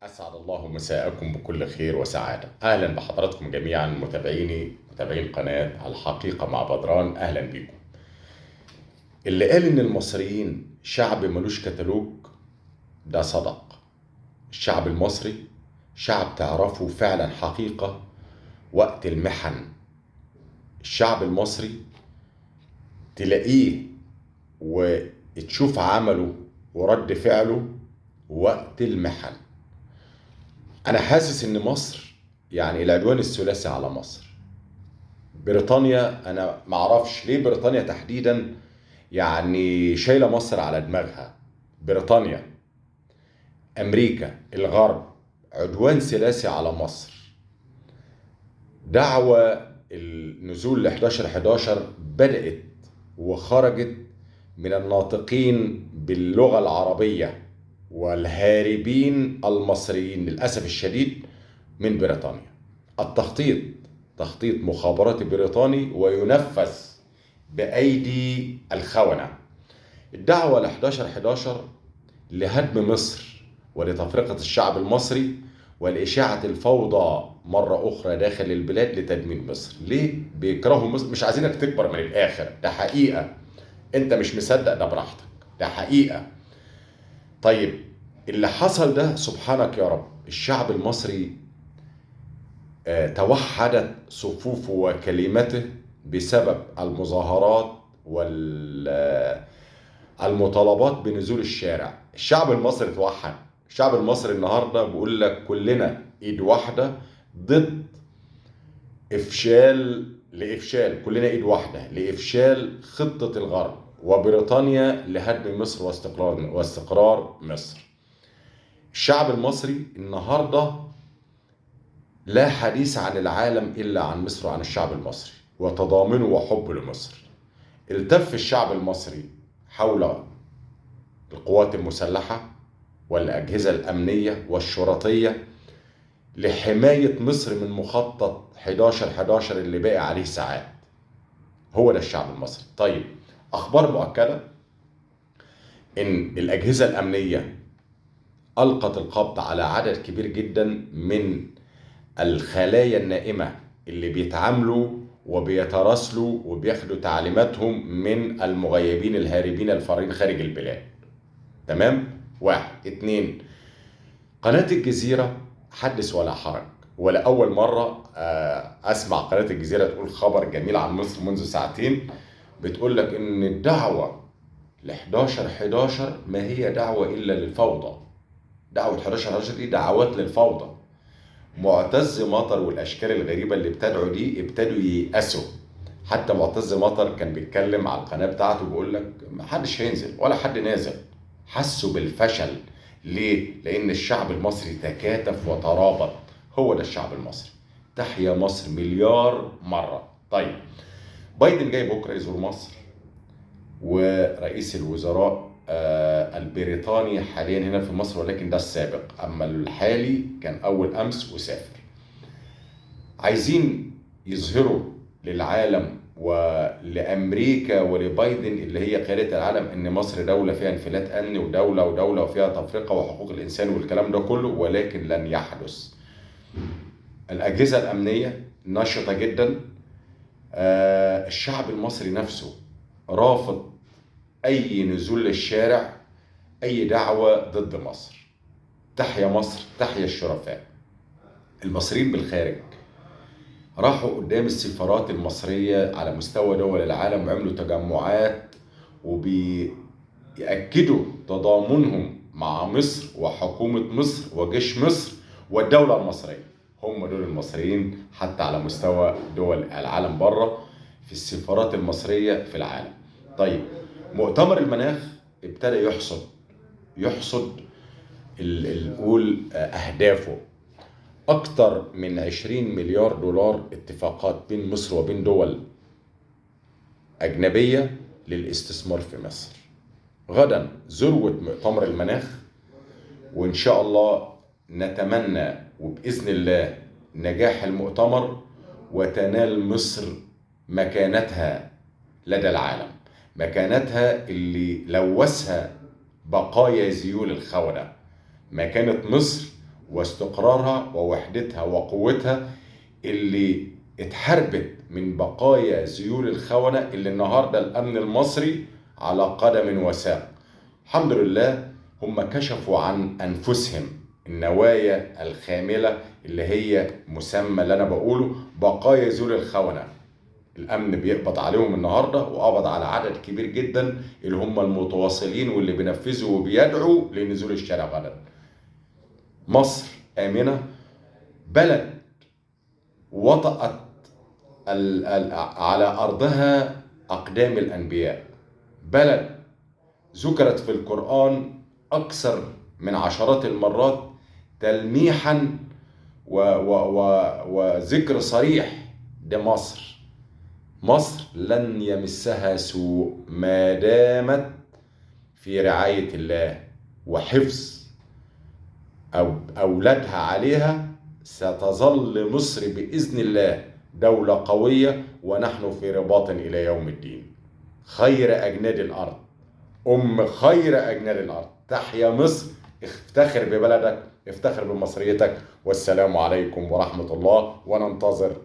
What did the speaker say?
أسعد الله مساءكم بكل خير وسعادة. أهلا بحضراتكم جميعا متابعيني متابعين قناة الحقيقة مع بدران، أهلا بيكم. اللي قال إن المصريين شعب ملوش كتالوج ده صدق. الشعب المصري شعب تعرفه فعلا حقيقة وقت المحن. الشعب المصري تلاقيه وتشوف عمله ورد فعله وقت المحن. أنا حاسس إن مصر يعني العدوان الثلاثي على مصر. بريطانيا أنا معرفش ليه بريطانيا تحديدا يعني شايلة مصر على دماغها. بريطانيا، أمريكا، الغرب، عدوان ثلاثي على مصر. دعوة النزول ل 11/11 بدأت وخرجت من الناطقين باللغة العربية والهاربين المصريين للأسف الشديد من بريطانيا. التخطيط تخطيط مخابراتي بريطاني وينفذ بأيدي الخونة. الدعوة ل 11/11 لهدم مصر ولتفرقة الشعب المصري والإشاعة الفوضى مرة أخرى داخل البلاد لتدمير مصر. ليه بيكرهوا مصر؟ مش عايزينك تكبر من الآخر، ده حقيقة. أنت مش مصدق ده براحتك، ده حقيقة. طيب اللي حصل ده سبحانك يا رب، الشعب المصري توحدت صفوفه وكلمته بسبب المظاهرات والمطالبات بنزول الشارع. الشعب المصري توحد. الشعب المصري النهارده بيقول لك كلنا ايد واحدة ضد افشال لافشال، كلنا ايد واحدة لافشال خطه الغرب وبريطانيا لهدم مصر واستقرار مصر. الشعب المصري النهارده لا حديث عن العالم الا عن مصر وعن الشعب المصري وتضامنه وحبه لمصر. التف الشعب المصري حول القوات المسلحة والاجهزة الامنية والشرطيه لحماية مصر من مخطط 11/11 اللي باقي عليه ساعات. هو ده الشعب المصري. طيب اخبار مؤكدة ان الاجهزة الامنية القت القبض على عدد كبير جدا من الخلايا النائمة اللي بيتعاملوا وبيتراسلوا وبياخدوا تعليماتهم من المغيبين الهاربين الفارين خارج البلاد. تمام؟ واحد. اتنين، قناة الجزيرة حدث ولا حرج، ولا أول مرة أسمع قناة الجزيرة تقول خبر جميل عن مصر منذ ساعتين. بتقول لك إن الدعوة ل 11/11 ما هي دعوة إلا للفوضى. دعوة 11/11 دي دعوات للفوضى. معتز مطر والاشكال الغريبة اللي بتدعو دي ابتدوا ييأسوا. حتى معتز مطر كان بيتكلم على القناة بتاعته بيقول لك ما حدش هينزل ولا حد نازل. حسوا بالفشل. ليه؟ لان الشعب المصري تكاتف وترابط. هو ده الشعب المصري. تحيا مصر مليار مرة. طيب بايدن جاي بكره يزور مصر، ورئيس الوزراء البريطاني حاليا هنا في مصر، ولكن ده السابق، اما الحالي كان اول امس وسافر. عايزين يظهروا للعالم ولامريكا ولبايدن اللي هي قيادة العالم ان مصر دولة فيها انفلات امني ودولة ودولة وفيها تفرقه وحقوق الانسان والكلام ده كله، ولكن لن يحدث. الاجهزة الامنية نشطة جدا. الشعب المصري نفسه رافض أي نزول للشارع، أي دعوة ضد مصر. تحيا مصر، تحيا الشرفاء. المصريين بالخارج راحوا قدام السفارات المصرية على مستوى دول العالم وعملوا تجمعات وبيأكدوا تضامنهم مع مصر وحكومة مصر وجيش مصر والدولة المصرية. هم دول المصريين حتى على مستوى دول العالم بره في السفارات المصرية في العالم. طيب مؤتمر المناخ ابتدى يحصد نقول اهدافه. اكتر من 20 مليار دولار اتفاقات بين مصر وبين دول اجنبية للاستثمار في مصر. غدا ذروة مؤتمر المناخ، وان شاء الله نتمنى وباذن الله نجاح المؤتمر وتنال مصر مكانتها لدى العالم، مكانتها اللي لوثها بقايا ذيول الخونة، مكانة مصر واستقرارها ووحدتها وقوتها اللي اتحاربت من بقايا ذيول الخونة اللي النهاردة الأمن المصري على قدم وساق. الحمد لله هم كشفوا عن أنفسهم النوايا الخاملة اللي هي مسمى اللي أنا بقوله بقايا ذيول الخونة. الأمن بيقبض عليهم النهاردة، وقبض على عدد كبير جدا اللي هم المتواصلين واللي بينفذوا وبيدعوا لنزول الشارع غدا. مصر آمنة، بلد وطأت على أرضها أقدام الأنبياء، بلد ذكرت في القرآن أكثر من عشرات المرات تلميحا وذكر صريح لمصر. مصر لن يمسها سوء ما دامت في رعاية الله وحفظ أو أولادها عليها. ستظل مصر بإذن الله دولة قوية، ونحن في رباط إلى يوم الدين. خير أجناد الأرض، أم خير أجناد الأرض. تحيا مصر، افتخر ببلدك، افتخر بمصريتك. والسلام عليكم ورحمة الله، وننتظر